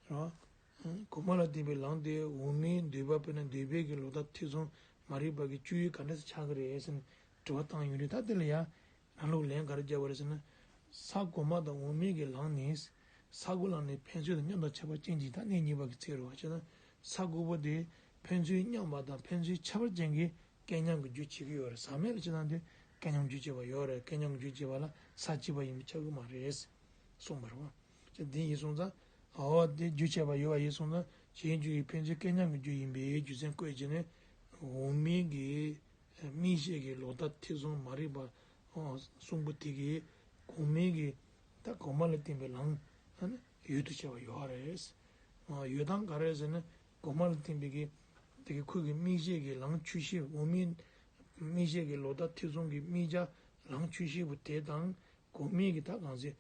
རོ། གོང་མ་ལ་བསྟན་པའི་ལམ་དེ་འོག་མའི་འདོད་པ་དཔེར་ན་འདོད་པའི་གི་ལོ་རྟགས་ཐེ་ཚོམ་མ་རིག་པ་གི་སྤྱོད་ཡུལ་ག་འདྲ་ཆགས་ཀྱི་རེད་ཟེར་ནས་དྲི་བ་བཏང་ཡོང་དུས། ད་དེ་ལ་ཡང་ང་ལོག་ལན་ག་རེ་རྒྱབ་པ་རེད་ཟེར་ན། ས་གོང་མ་དང་འོག་མའི་གི་ལམ་ནི། ས་དགུ་ལ་ནི་ཕན་ཚུན་དང་མཉམ་དང་ཁྱད་པར་ཅན་གྱི་ད་གནས་གཉིས་པ་གི་ཚིག་རེད་བ། བྱས་ན་ས་དགུ་པོ་དེ་ཕན་ཚུན་མཉམ་པ་དང་ཕན་ཚུན་ཁྱད་པར་ཅན་གྱི་སྐལ་མཉམ་གྱི་རྒྱུ་བྱེད་ཀྱི་ཡོད་རེད། ཟག་མེད་ལ་བྱས་ན་དེ་སྐལ་མཉམ་རྒྱུ་བྱེད་པ་ཡོད་རེད། སྐལ་མཉམ་རྒྱུ་བྱེད་པ་ལ་ས་གཅིག་པ་ཡིན་པས་ཁྱབ་ཀྱི་མ་རེད་གསུངས་པ་རེད་བ། ཅེས་འདི་ཡིན་སོང་ཙང་། འོ་དེ་རྒྱུ་བྱས་པ་ཡོད་པ་ཡིན་སོང་ཙང་། གཞན་རྒྱུ་ཡི་ཕན་ཚུན་སྐལ་མཉམ་གྱི་རྒྱུ་ཡིན་པས་རྒྱུ་མཚན་བཀོད་བྱས་ནས། འོག་མིན་གྱི་དམིགས་བྱས་ཀྱི་ལོག་ལྟ་ཐེ་ཚོམ་མ་རིག་པ་གསུམ་པོ་དེ་གིས་གོང་མའི་གི་ད་གོང་མ་ལ་བརྟེན་པའི་ལམ་ཡུལ་དུ་བྱས་པ་ཡོད་རེད། ཡོད་སྟངས་ག་རེ་ཟེར་ན། གོང་མ་ལ་བརྟེན་པའི་གི་དེ་གི་ཁོ་གི་དམིགས་བྱས་ཀྱི་ལམ་ཆོས་ཤེས། འོག་མིན་དམིགས་བྱས་ཀྱི་ལོག་ལྟ་ཐེ་ཚོམ་གྱི་དམིགས་བྱ་ལམ་ཆོས་ཤེས་པོ་དེ་དང་། གོང་མའི་གི་ད་གང་ཟེར།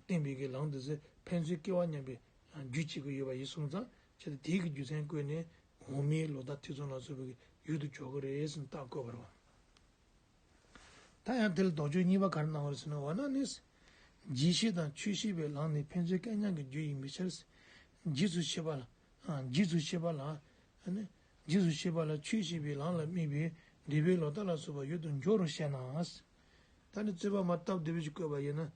བསྟན་པའི་གི་ལམ་དེ་ཚོ་ཕན་ཚུན་སྐལ་བ་མཉམ་པའི་རྒྱུ་བྱེད་ཀྱི་ཡོད་པ་ཡིན་སོང་ཙང་། བྱས་ཏེ་དེའི་གི་རྒྱུ་མཚན་བཀོད་ནས་འོག་མིན་ལོག་ལྟ་ཐེ་ཚོམ་ལ་སོགས་པའི་གི་ཡུལ་དུ་འཇོག་གི་རེད་ཟེར་ནས་རྟགས་བཀོད་པ་རེད་བ། ད་ཡང་དེ་ལ་དོགས་གཅོད་གཉིས་པ་ག་རེ་གནང་བ་རེད་ཟེར་ན། འོ་ན་ནི། རྗེས་ཤེས་དང་ཆོས་ཤེས་པའི་ལམ་ནི་ཕན་ཚུན་སྐལ་མཉམ་གྱི་རྒྱུ་ཡིན་པའི་ཕྱིར། རྗེས་སུ་ཤེས་པ་ལ། རྗེས་སུ་ཤེས་པ་ལ། རྗེས་སུ་ཤེས་པ་ལ་ཆོས་ཤེས་པའི་ལམ་ལ་དམིགས་པའི་འདོད་པའི་ལོག་ལྟ་ལ་སོགས་པ་ཡུལ་དུ་འཇོག་རོ་ཞེ་ན། ད་ནི་རྩོད་པ་མ་སྟབས་བདེ་བོ་ཞིག་བཀོད་པ་ཡིན་ན།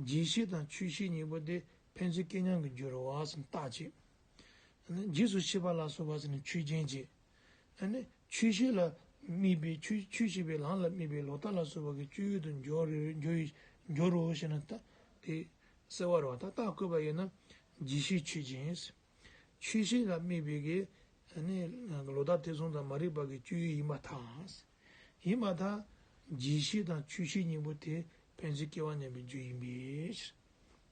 རྗེས་ཤེས་དང་ཆོས་ཤེས་གཉིས་པོ་དེ་ཕན་ཚུན་སྐལ་མཉམ་གྱི་རྒྱུ་རེད་བ་ཟེར་ནས་རྟགས་བྱས། རྗེས་སུ་ཤེས་པ་ལ་སོགས་པ་ཟེར་ནས་ཆོས་ཅན་བྱས། ཨ་ནི་ཆོས་ཤེས་ལ་དམིགས་པའི་ཆོས་ཆོས་ཤེས་པའི་ལམ་ལ་དམིགས་པའི་ལོག་ལྟ་ལ་སོགས་པ་གི་སྤྱོད་ཡུལ་དུ་འཇོག་རེ་འཇོག་ཡི་འཇོག་རོ་ཞེ་ན། ད་དེ་གསལ་བ་རེད་བ། ད་རྟགས་བཀོད་པ་ཡིན་ན། རྗེས་ཤེས་ཆོས་ཅན། ཆོས་ཤེས་ལ་དམིགས་པའི་གི་ཨ་ནི་ལོག་ལྟ་ཐེ་ཚོམ་དང་མ་རིག་པ་གི་སྤྱོད་ཡུལ་ཡིན་པར་ཐལ། ཡིན་པར་ཐལ། རྗེས་ཤེས་དང་ཆོས་ཤེས་གཉིས་པོ་དེ་ཕན་ཚུན་སྐལ་བ་མཉམ་པའི་རྒྱུ་ཡིན་པས།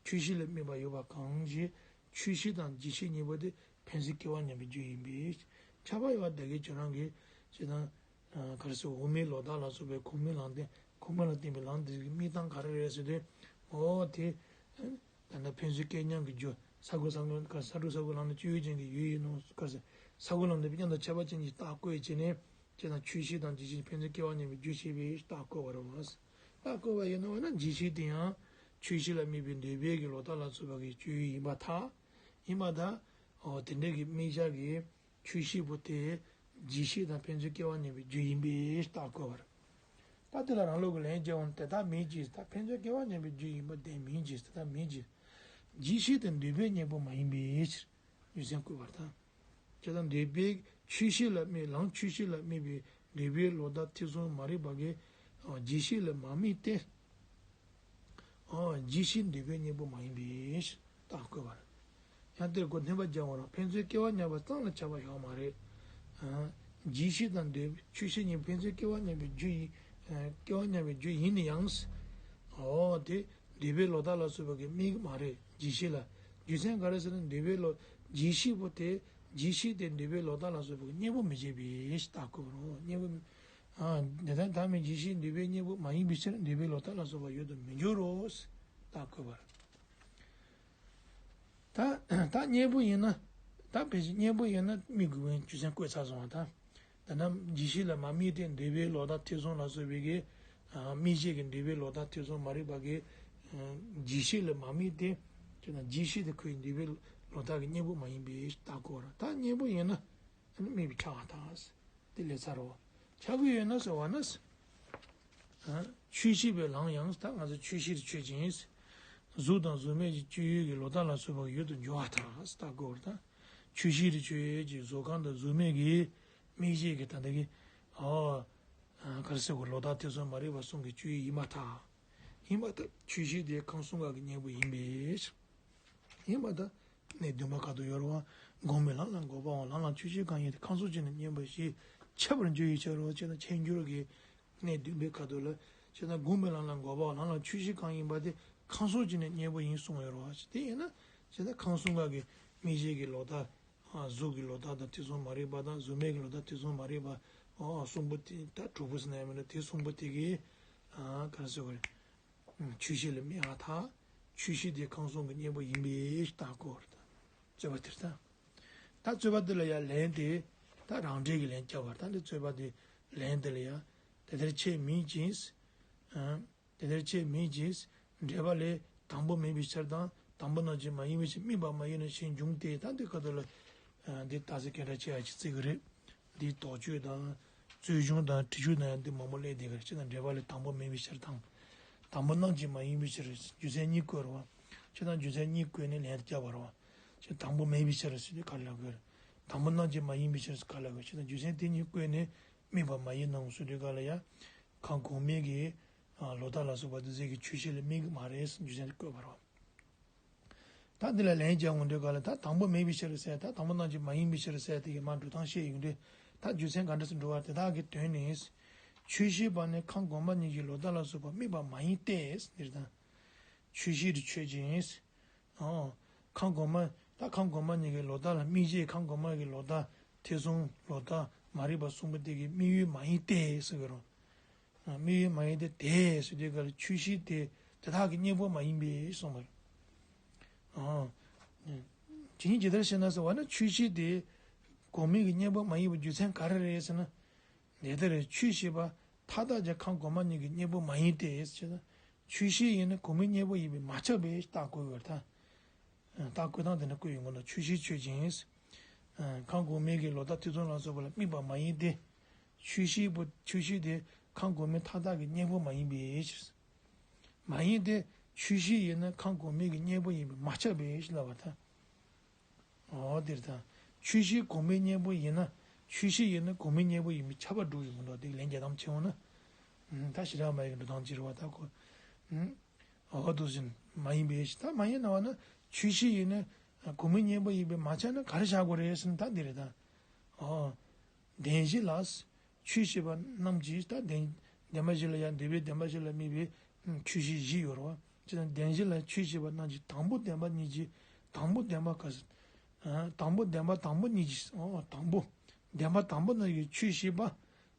ཆོས་ཤེས་ལ་དམིགས་པ་ཡོད་པ་གང་ཞིག་ཆོས་ཤེས་དང་རྗེས་ཤེས་གཉིས་པོ་དེ་ཕན་ཚུན་སྐལ་བ་མཉམ་པའི་རྒྱུ་ཡིན་པས། ཁྱབ་པ་ཡོད་པ་དེ་གའི་ཁྱོད་རང་གིས་ཅི་དང་། ག་རེ་ཟེར། འོག་མིན་ལོག་ལྟ་ལ་སོགས་པའི་གོང་མའི་ལམ་དེ། གོང་མ་ལ་བརྟེན་པའི་ལམ་དེ་གི་དམིགས་སྟངས་ག་རེ་རེད་ཟེར་དུས། འོ་དེ། ད་ལྟ་ཕན་ཚུན་སྐལ་མཉམ་གྱི་རྒྱུ། ས་དགུ་ས་དགུ་ག་ས་དྲུག་ས་དགུ་ལམ་ནི་སྤྱོད་ཡུལ་ཅན་གྱི་ཡུལ་ཡིན་ནོ། ག་ས་དགུ་ལམ་དེ་མཉམ་དང་ཁྱད་པར་ཅན་གྱི་རྟགས་བཀོད་བྱས་ནས། ཅེས་དང་ཆོས་ཤེས་དང་རྗེས་ཤེས་ཕན་ཚུན་སྐལ་བ་མཉམ་པའི་རྒྱུ་ཤེས་པའི་རྟགས་བཀོད་པ་རེད་བ། རྟགས་བཀོད་པ་ཡིན་ནོ་ན་རྗེས་ཤེས་དེ་ཡང་ཆོས་ཤེས་ལ་དམིགས་པའི་འདོད་པའི་གི་ལོག་ལྟ་ལ་སོགས་པ་གི་སྤྱོད་ཡུལ་ཡིན་པར་ཐལ། ཡིན་པར་ཐལ། འོ་དེ་འདྲའི་གི་དམིགས་བྱ་གི་ཆོས་ཤེས་པོ་དེ་རྗེས་ཤེས་དང་ཕན་ཚུན་སྐལ་བ་མཉམ་པའི་རྒྱུ་ཡིན་པའི་རྟགས་བཀོད་པ་རེད། ད་དེ་ལ་རང་ལུགས་ཀྱི་ལན་རྒྱག་འོང་། དེ་ལྟར་མིན་གྱི། ད་ཕན་ཚུན་སྐལ་བ་མཉམ་པའི་རྒྱུ་ཡིན་པ་དེ་མིན་གྱི། དེ་ལྟར་མིན་གྱི། རྗེས་ཤེས་དེ་འདོད་པའི་གཉེན་པོ་མ་ཡིན་པའི་ཕྱིར། རྒྱུ་མཚན་བཀོད་པར་ཐལ། ཇི་ལྟར་འདོད་པའི་ཆོས་ཤེས་ལ་དམིགས། ལམ་ཆོས་ཤེས་ལ་དམིགས་པའི་འདོད་པའི་ལོག་ལྟ་ཐེ་ཚོམ་མ་རིག་པ་གིས་རྗེས་ཤེས་ལ་མ་དམིགས་ཏེ། རྗེས་ཤེས་འདོད་པའི་གཉེན་པོ་མ་ཡིན་པའི་རྟགས་བཀོད་པ་རེད། ཡང་དེར་གོ་ནན་པ་རྒྱག་འོང་རང་ཕན་ཚུན་སྐལ་བ་མཉམ་པ་ཙམ་ལ་ཁྱབ་པ་ཡོད་མ་རེད། རྗེས་ཤེས་དང་འདོད་ཆོས་ཤེས་གཉིས་ཕན་ཚུན་སྐལ་བ་མཉམ་པའི་རྒྱུ་ཡིན། སྐལ་བ་མཉམ་པའི་རྒྱུ་ཡིན་ན་ཡང་། འོ་དེ་འདོད་པའི་ལོག་ལྟ་ལ་སོགས་པ་གི་དམིགས་མ་རེད། རྗེས་ཤེས་ལ། རྒྱུ་མཚན་ག་རེ་ཟེར་ན། འདོད་པའི་ལོག་རྗེས་ཤེས་པོ་དེ། རྗེས་ཤེས་དེ་འདོད་པའི་ལོག་ལྟ་ལ་སོགས་པའི་གཉེན་པོ་མི་བྱེད་པའི་རྟགས་བཀོད་པ་རེད། གཉེན་པོ། དེ་ལྟར་ཐ་མའི་རྗེས་ཤེས་འདོད་པའི་གཉེན་པོ་མ་ཡིན་པའི་ཕྱིར་འདོད་པའི་ལོག་ལྟ་ལ་སོགས་པ་ཡུལ་དུ་མི་འཇོག་རོ། རྟགས་བཀོད་པ་རེད། ད་ད་གཉེན་པོ་ཡིན་ན། ད་ཕལ་ཆེར་གཉེན་པོ་ཡིན་ན་དམིགས་དགོས་པའི་རྒྱུ་མཚན་བཀོད་ཚར་སོང་བ་དང་། ད་ནམ་རྗེས་ཤེས་ལ་མ་དམིགས་ཏེ་འདོད་པའི་ལོག་ལྟ་ཐེ་ཚོམ་ལ་སོགས་པའི་གི། དམིགས་བྱས་ཀྱི་འདོད་པའི་ལོག་ལྟ་ཐེ་ཚོམ་མ་རིག་པ་གི། རྗེས་ཤེས་ལ་མ་དམིགས་ཏེ། ཅེ་ན་རྗེས་ཤེས་དེ་ཁོའི་འདོད་པའི་ལོག་ལྟ་གི་གཉེན་པོ་མ་ཡིན་པའི་རྟགས་བཀོད་པ་རེད། ད་གཉེན་པོ་ཡིན་ན། དམིགས་པའི་ཕྲ་བ་དང་། དེ་ལས་ཚར་རོ། ཆགས་ཀྱི་ཡོད་ན་ཟེར་བ་ན། ཆོས་ཤེས་པའི་ལམ་ཡང་ད་ང་ཚོ་ཆོས་ཤེས་རིག་ཆོས་ཅན། གཟུགས་དང་གཟུགས་མེད་ཀྱི་སྤྱོད་ཡུལ་གྱི་ལོག་ལྟ་ལ་སོགས་པ་ཡུལ་དུ་འཇོག་པར་ཐལ། ད་གོ་བར་ད། ཆོས་ཤེས་རིག་ཆོས་ཅན་གཟུགས་ཁམས་དང་གཟུགས་མེད་ཀྱི་དམིགས་བྱས་ཀྱི་ད་ལྟ་གི། ཨོ། ག་རེ་ཟེར་དགོས། ལོག་ལྟ་ཐེ་ཚོམ་མ་རིག་པ་གསུམ་གྱི་སྤྱོད་ཡུལ་ཡིན་པར་ཐལ། ཡིན་པར་ཐལ། ཆོས་ཤེས་དེ་ཁམས་གསུམ་ཀ་གི་གཉེན་པོ་ཡིན་པས། ཡིན་པར་ཐལ། གནས་བདུན་པ་ཁ་ཐུག་ཡོད་རེད་བ། གོང་མའི་ལམ་ལ་འགོད་པའམ་ལམ་ལ་ཆོས་ཤེས་གང་ཡིན་དེ་ཁམས་གསུམ་གྱི་ནི་གཉེན་པོ་ཞེས་འཆད་པར་འགྱུར་ཡི་ཕྱིར་རོ། ཅེ་ན་འཆད་འགྱུར་གྱི་གནས་བདུན་པའི་ཁ་ཐུག་ལ། ཅེ་ན་གོང་མའི་ལམ་ལ་འགོད་པའམ་ལམ་ལ་ཆོས་ཤེས་གང་ཡིན་པ་དེ་ཁམས་གསུམ་གྱི་ནི་གཉེན་པོ་ཡིན་གསུངས་ཡོད་རེད་བ། དེ་ཡིན་ན་ཅེ་ན་ཁམས་གསུམ་ཀ་གི་དམིགས་བྱས་ཀྱི་ལོག་ལྟ། གཟུགས་ཀྱི་ལོག་ལྟ་དང་ཐེ་ཚོམ་མ་རིག་པ་དང་། གཟུགས་མེད་ཀྱི་ལོག་ལྟ་ཐེ་ཚོམ་མ་རིག་པ། གསུམ་པོ་དེ་ད་དྲུག་པོ་ཟེར་ན་ཡང་མིན་ན་དེ་གསུམ་པོ་དེ་གི། ག་རེ་ཟེར་དགོས་རེད། ཆོས་ཤེས་ལ་དམིགས་པར་ཐལ། ཆོས་ཤེས་དེ་ཁམས་གསུམ་གྱི་གཉེན་པོ་ཡིན་པའི་རྟགས་བཀོད་པ་རེད་ད། རྩོད་པ་དེར་ད། ད་རྩོད་པ་དེ་ལ་ཡང་ལན་དེ་ད་རང་འགྲེལ་གྱི་ལན་བརྒྱབ་པ་རེད་ད། འདི་རྩོད་པ་དེ་ལན་དེ་ལ་ཡང་དེ་ལྟར་ཁྱེད་མིན་ཅིང་། དེ་ལྟར་ཁྱེད་མིན་ཅིང་། འགྲེལ་པ་ལས་དང་པོ་མེད་པའི་ཕྱིར་དང་དང་པོ་རྣམས་ཀྱིས་མ་ཡིན་པའི་ཕྱིར་དམིགས་པ་མ་ཡིན་ནོ་ཞེས་འབྱུང་སྟེ། ད་འདི་ཁ་ཐུག་ལ་འདི་ད་ཚེ་ག་འདྲ་བྱེད་ཡ་ཅིག་བརྩི་གི་རེད། འདིའི་དོགས་གཅོད་དང་རྩོད་གཞུང་དང་དྲི་གཞུང་དང་ཡང་འདི་མང་པོ་སླེབས་བསྡད་གི་རེད། ཅེ་ན་འགྲེལ་པ་ལས་དང་པོ་མེད་པའི་ཕྱིར་དང་། དང་པོ་རྣམས་ཀྱིས་མ་ཡིན་པའི་ཕྱིར་རྒྱུ་མཚན་གཉིས་བཀོད་རེད་བ། ཅེ་ན་རྒྱུ་མཚན་གཉིས་བཀོད་ནས་ལན་བརྒྱབ་པ་རེད་བ། ཅེ་དང་པོ་མེད་པའི་ཕྱིར་ཟེར་དུས་ག་ལ་དགོས་རེད། དང་པོ་རྣམས་ཀྱིས་མ་ཡིན་པའི་ཕྱིར་ག་ལ་དགོས། ཅེ་ན་རྒྱུ་མཚན་དེ་གཉིས་བཀོད་ནས་དམིགས་པ་མ་ཡིན་ནོ་ཟེར་དུས་ག་ལ་ཡ། ཁམས་གོང་མའི་གི་ལོག་ལྟ་ལ་སོགས་པ་འདི་ཚོ་གི་ཆོས་ཤེས་ལ་དམིགས་ཀྱི་མ་རེད་ཟེར་རྒྱུ་མཚན་དེ་བཀོད་པ་རེད་བ། ད་འདི་ལ་ལན་རྒྱག་འོང་དུས་ག་ལ་ད་དང་པོ་མེད་པའི་ཕྱིར་ཟེར། ད་དང་པོ་རྣམས་ཀྱིས་མ་ཡིན་པའི་ཕྱིར་ཟེར་དེ་གི་མ་འགྲོ་སྟངས་བཤད་ཡོང་དུས། ད་རྒྱུ་མཚན་ག་འདྲ་སེ་འགྲོ་བ་དེ་དག་གི་དོན་ནི། ཆོས་ཤེས་པ་ནི་ཁམས་གོང་མ་གཉིས་ཀྱི་ལོག་ལྟ་ལ་སོགས་པ་དམིགས་པ་མ་ཡིན་ཏེ། འདིར་ད་ཆོས་ཤེས་དེ་ཆོས་ཅན། ཨོ། ཁམས་གོང་མ། ད་ཁམས་གོང་མ་གཉིས་ཀྱི་ལོག་ལྟ་ལ་དམིགས་བྱས། ཁམས་གོང་མ་གི་ལོག་ལྟ། ཐེ་ཚོམ་ལོག་ལྟ། མ་རིག་པ་གསུམ་པོ་དེ་གི་དམིགས་ཡུལ་མ་ཡིན་ཏེ་ཟེར་གི་རེད། དམིགས་ཡུལ་མ་ཡིན་ཏེ་དེ་ཟེར་དུས་ག་ལ་ཆོས་ཤེས་དེ་དེ་དག་གི་གཉེན་པོ་མ་ཡིན་པས་གསུངས་པ་རེད། ཨོ། ཇི་སྙེད་ཇི་ལྟར་ཞེ་ན་ཟེར་བ་ན་ཆོས་ཤེས་དེ་གོང་མའི་གི་གཉེན་པོ་མ་ཡིན་པའི་རྒྱུ་མཚན་ག་རེ་རེད་ཟེར་ན། དེ་ལྟར་ཆོས་ཤེས་པ་མཐའ་དག་ཀྱང་ཁམས་གོང་མ་གཉིས་ཀྱི་གཉེན་པོ་མ་ཡིན་ཏེ་ཟེར་ན། ཆོས་ཤེས་ཡིན་ན་གོང་མའི་གཉེན་པོ་ཡིན་པས་མ་ཁྱབ་པས་རྟགས་བཀོད་ཡོད་ད། རྟགས་བཀོད་སྟངས་དེ་འདྲ་བཀོད་ཡོང་གི་འདུག་ཆོས་ཤེས་ཆོས་ཅན། ཁམས་གོང་མའི་གི་ལོག་ལྟ་ཐེ་ཚོམ་ལ་སོགས་པ་ལ་དམིགས་པ་མ་ཡིན་ཏེ། ཆོས་ཤེས་པོ་ཆོས་ཤེས་དེ་ཁམས་གོང་མའི་མཐའ་དག་གི་གཉེན་པོ་མ་ཡིན་པའི་ཕྱིར། མ་ཡིན་ཏེ། ཆོས་ཤེས་ཡིན་ན་ཁམས་གོང་མའི་གི་གཉེན་པོ་ཡིན་པས་མ་ཁྱབ་པའི་ཕྱིར་ལབ་པ་དང་། འོ་དེར་ཐལ། ཆོས་ཤེས་གོང་མའི་གཉེན་པོ་ཡིན་ན། ཆོས་ཤེས་ཡིན་ན་གོང་མའི་གཉེན་པོ་ཡིན་པས་ཁྱབ་པ་འགྲོ་གི་མི་འདུག་དེ་ལན་རྒྱག་སྟངས་བྱེད་འོང་ན། ད་ཞེ་དྲག་མ་ཡིན་འགྲོ་སྟངས་ཅིག་རེད་བ་ད་ཁོ། འོ་དེ་བཞིན་མ་ཡིན་པའི་ཕྱིར། ད་མ་ཡིན་ན་བ་ན་ཆོས་ཤེས་ཡིན་ན་གོང་མའི་གཉེན་པོ་ཡིན་པས་མ་ཁྱབ་ན་ག་རེ་བཞག་དགོས་རེད་ཟེར་ན་ད་འདི་རེད་ད། འོ། བདེན་བཞི་ལ། ཆོས་ཤེས་པ་རྣམས་ཀྱིས་ད་བདེན། བདེན་པ་བཞི་ལ་ཡང་འདོད་པའི་བདེན་པ་བཞི་ལ་དམིགས་པའི་ཆོས་ཤེས་བཞི་ཡོད་རེད་བ། ཅེ་ན་བདེན་བཞི་ལ་ཆོས་ཤེས་པ་རྣམས་ཀྱིས་དང་པོ་བདེན་པ་གཉིས་ཀྱིས། དང་པོ་བདེན་པ་ག་ཟེར། དང་པོ་བདེན་པ་དང་པོ་གཉིས་ཀྱིས། འོ་དང་པོ། བདེན་པ་དང་པོ་རྣམས་ཀྱིས་ཆོས་ཤེས་པ།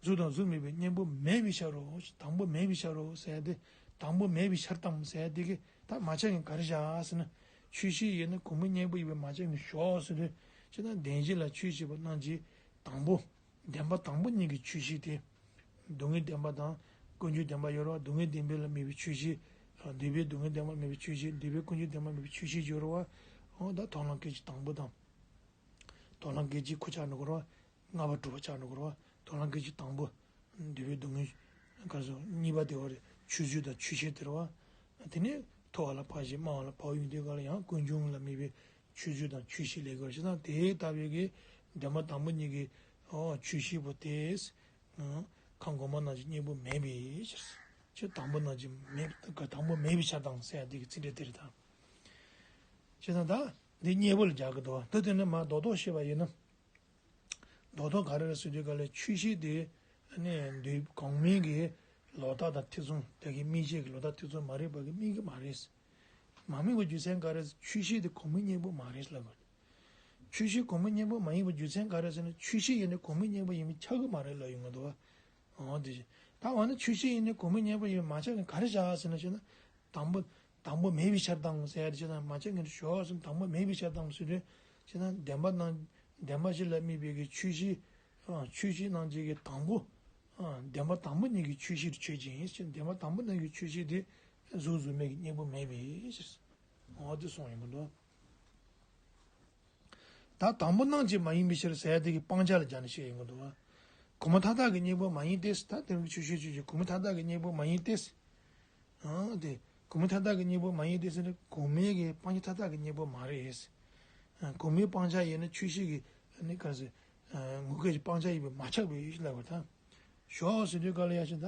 གཟུགས་དང་གཟུགས་མེད་པའི་གཉེན་པོ་མེད་པའི་ཕྱིར་རོ། དང་པོ་མེད་པའི་ཕྱིར་རོ་ཟེར་ཏེ། དང་པོ་མེད་པའི་ཕྱིར་དང་ཟེར་ཏེ་གི་ད་མ་ཁྱབ་ཀྱི་ག་རེ་བཞག་ཟེར་ན། ཆོས་ཤེས་ཡིན་ན་གོང་མའི་གཉེན་པོ་ཡིན་པས་མ་ཁྱབ་ཀྱི་ཞོག་ཟེར་དུས། ཅེ་ན་བདེན་བཞི་ལ་ཆོས་ཤེས་པ་རྣམས་ཀྱིས་དང་པོ། བདེན་པ་དང་པོ་གཉིས་ཀྱི་ཆོས་ཤེས་ཏེ། སྡུག་བསྔལ་བདེན་པ་དང་། ཀུན་འབྱུང་བདེན་པ་ཡོད་རེད་བ། སྡུག་བསྔལ་བདེན་པ་ལ་དམིགས་པའི་ཆོས་ཤེས། འདོད་པའི་སྡུག་བསྔལ་བདེན་པ་ལ་དམིགས་པའི་ཆོས་ཤེས། འདོད་པའི་ཀུན་འབྱུང་བདེན་པ་ལ་དམིགས་པའི་ཆོས་ཤེས་ཡོད་རེད་བ། འོ་ད་དོགས་སློང་སྐད་ཅིག་དང་པོ་དང་། དོགས་སློང་སྐད་ཅིག་ཁོ་ཆགས་འགྲོ་གི་རེད་བ། ལྔ་པ་དྲུག་པ་ཆགས་འགྲོ་གི་རེད་བ། དོགས་སློང་སྐད་ཅིག་དང་པོ། འདོད་པའི་སྡུག་བསྔལ། ག་རེ་ཟེར། གཉིས་པ་དེ་བ་རེད། ཆོས་བརྗོད་དང་ཆོས་བཤད་དེ་རེད་བ། དེ་ནས་མཐོ་བ་ལ་འཕགས་ཤིང་དམའ་བ་ལ་འཕགས་པ་ཡོང་དུས་ག་ལ་ཡང་ཀུན་འབྱུང་ལ་དམིགས་པའི་ཆོས་བརྗོད་དང་ཆོས་བཤད་ལས་ཀར་བྱེད་ན་དེ་ལྟ་བུའི་གི་བདེན་པ་དང་པོ་གཉིས་ཀྱི་ཨོ་ཆོས་ཤེས་པོ་དེས་ཁམས་གོང་མ་རྣམས་ཀྱི་གཉེན་པོ་མེད་པའི་ཕྱིར། ཆོས་དང་པོ་རྣམས་ཀྱི་མེད་དང་པོ་མེད་པའི་ཕྱིར་དང་ཟེར་ཡ་དེ་གི་ཚིག་འགྲེལ་དེ་རེད་དང་། བྱས་ཙང་ད་འདི་གཉེན་པོ་ལ་སྦྱར་གི་འདུག་ད་དེ་ནས་མ་རྡོག་རྡོག་བཤད་པ་ཡིན་ན། རྡོག་རྡོག་ག་རེ་རེད་ཟེར་དུས་ག་ལ་ཆོས་ཤེས་དེ་ནི་འདོད་གོང་མའི་གི་ལོག་ལྟ་དང་ཐེ་ཚོམ་དེ་གི་དམིགས་བྱེད་ཀྱི་ལོག་ལྟ་ཐེ་ཚོམ་མ་རིག་པ་གི་དམིགས་ཀྱི་མ་རེད། མ་དམིགས་པའི་རྒྱུ་མཚན་ག་རེ་ཟེར། ཆོས་ཤེས་དེ་གོང་མའི་གཉེན་པོ་མ་རེད་ལབ་དགོས། ཆོས་ཤེས་གོང་མའི་གཉེན་པོ་མ་ཡིན་པའི་རྒྱུ་མཚན་ག་རེ་ཟེར་ན་ཆོས་ཤེས་ཡིན་ན་གོང་མའི་གཉེན་པོ་ཡིན་པས་ཁྱབ་ཀྱི་མ་རེད་ལབ་ཡོང་གི་འདུག་བ། འོ་དེ་བཞིན་ད་འོ་ན་ཆོས་ཤེས་ཡིན་ན་གོང་མའི་གཉེན་པོ་ཡིན་པས་མ་ཁྱབ་ཀྱི་ག་རེ་བཞག་ཟེར་ན་ཞེ་ན། དང་པོ། དང་པོ་མེད་པའི་ཕྱིར་དང་ཟེར་ཡ་དེ་ཅེ་ན་མ་ཁྱབ་ཀྱི་ཞོག་ཟེར་ན་དང་པོ་མེད་པའི་ཕྱིར་དང་ཟེར་དུས་ཅེ་ན་བདེན་པ་རྣམས་བདེན་པ་བཞི་ལ་དམིགས་པའི་གི་ཆོས་ཤེས། ཨ་ཆོས་ཤེས་རྣམས་ཀྱི་གི་དང་པོ། ཨ་བདེན་པ་དང་པོ་གཉིས་ཀྱི་ཆོས་ཤེས་དེ་ཆོས་ཅན་ཡིན་ཟེར། བདེན་པ་དང་པོ་རྣམས་ཀྱི་ཆོས་ཤེས་དེ་གཟུགས་གཟུགས་མེད་ཀྱི་གཉེན་པོ་མེད་པའི་ཕྱིར། འོ་དེ་གསུངས་ཡོང་གི་འདུག་ད་དང་པོ་རྣམས་ཀྱིས་མ་ཡིན་པའི་ཕྱིར་ཟེར་ཡ་དེ་གི་སྤང་བྱ་ལ་སྦྱར་ནས་བཤད་ཡོང་གི་འདུག་བ། གོང་མ་མཐའ་དག་གི་གཉེན་པོ་མ་ཡིན་ཏེ། ད་དེ་རིང་ཆོས་ཤེས་ཆོས་ཅན་གོང་མ་མཐའ་དག་གི་གཉེན་པོ་མ་ཡིན་ཏེ། ཨང་དེ། གོང་མའི་མཐའ་དག་གི་གཉེན་པོ་མ་ཡིན་ཏེ་ཟེར་ན་གོང་མའི་གི་སྤང་བྱ་མཐའ་དག་གི་གཉེན་པོ་མ་རེད། ཨ་གོང་མའི་སྤང་བྱ་ཡིན་ན་ཆོས་ཤེས་ཀྱི་ནི་ག་རེ་ཟེར། ཨ་ངོ་སྐལ་གྱི་སྤང་བྱ་ཡིན་པས་མ་ཁྱབ་པའི་ཡུལ་ལབ་པ་དང་། ཞོག་ཟེར་དུས་ག་ལ་ཡ་ཞེ་ན།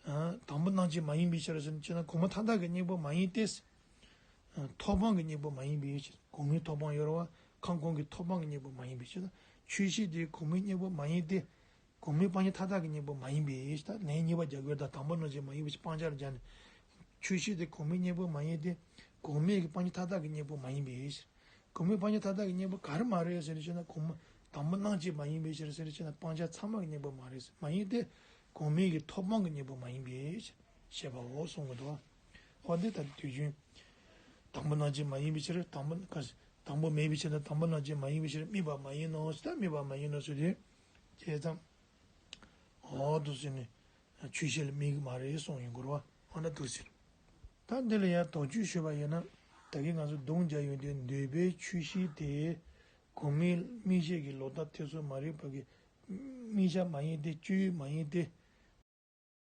ཨ་དང་པོ་རྣམས་ཀྱིས་མ་ཡིན་པའི་ཕྱིར་ཟེར་ན་ཅེ་ན་གོང་མ་མཐའ་དག་གི་གཉེན་པོ་མ་ཡིན་ཏེ། ཨ་ཐོབ་དཔང་གི་གཉེན་པོ་མ་ཡིན་པའི་ཕྱིར། གོང་མའི་ཐོབ་དཔང་ཡོད་རེད་བ། ཁམས་གོང་གི་ཐོབ་དཔང་གི་གཉེན་པོ་མ་ཡིན་པའི་ཕྱིར། ཆོས་ཤེས་དེ་གོང་མའི་གཉེན་པོ་མ་ཡིན་ཏེ། གོང་མའི་སྤང་བྱ་མཐའ་དག་གི་གཉེན་པོ་མ་ཡིན་པས། ད་ལན་གཉིས་པ་རྒྱག་དགོས། ད་དང་པོ་རྣམས་ཀྱིས་མ་ཡིན་པའི་སྤང་བྱ་ལ་སྦྱར་ནས། ཆོས་ཤེས་དེ་གོང་མའི་གཉེན་པོ་མ་ཡིན་ཏེ། གོང་མའི་གི་སྤང་བྱ་མཐའ་དག་གི་གཉེན་པོ་མ་ཡིན་པས། གོང་མའི་སྤང་བྱ་མཐའ་དག་གི་གཉེན་པོ་ག་རེ་མ་རེད་ཟེར་ན་ཅེ་ན་གོང་མ་དང་པོ་རྣམས་ཀྱིས་མ་ཡིན་པའི་ཕྱིར་ཟེར་ན་ཅེ་ན་སྤང་བྱ་ཚང་མ་གི་གཉེན་པོ་མ་རེད། མ་ཡིན་ཏེ། གོང་མའི་གི་ཐོབ་དཔང་གི་གཉེན་པོ་མ་ཡིན་པས། ཞེས་པའོ་གསུང་གི་འདུག་འོ་འདི་ལྟར་དུས་རྒྱུན། དང་པོ་རྣམ་བཅད་མ་ཡིན་པའི་ཕྱིར། དང་པོ་ག་དང་པོ་མེད་པའི་ཕྱིར་དང་དང་པོ་རྣམ་བཅད་མ་ཡིན་པའི་ཕྱིར་དམིགས་པ་མ་ཡིན་ནོ་ཟེར། ད་དམིགས་པ་མ་ཡིན་ནོ་ཟེར་དུས་བྱས་ཙང་འོ་དུ་ཟེར་ནས་ཆོས་བཤད་ལ་དམིགས་ཀྱི་མ་རེད་གསུངས་ཡོང་གི་རེད་བ། འོ་ན་དུ་ཟེར། ད་འདི་ལ་ཡང་དོགས་གཅོད་ཞུས་པ་ཡིན་ན། ད་གིན་ང་ཚོ་སྡོམ་རྒྱག་ཡོང་དུས་འདོད་པའི་ཆོས་ཤིག་དེ་གོང་མའི་དམིགས་བྱའི་ལོག་ལྟ་ཐེ་ཚོམ་མ་རིག་པ་གི་དམིགས་བྱ་མ་ཡིན་ཏེ། སྤྱོད་ཡུལ་མ་ཡིན་ཏེ།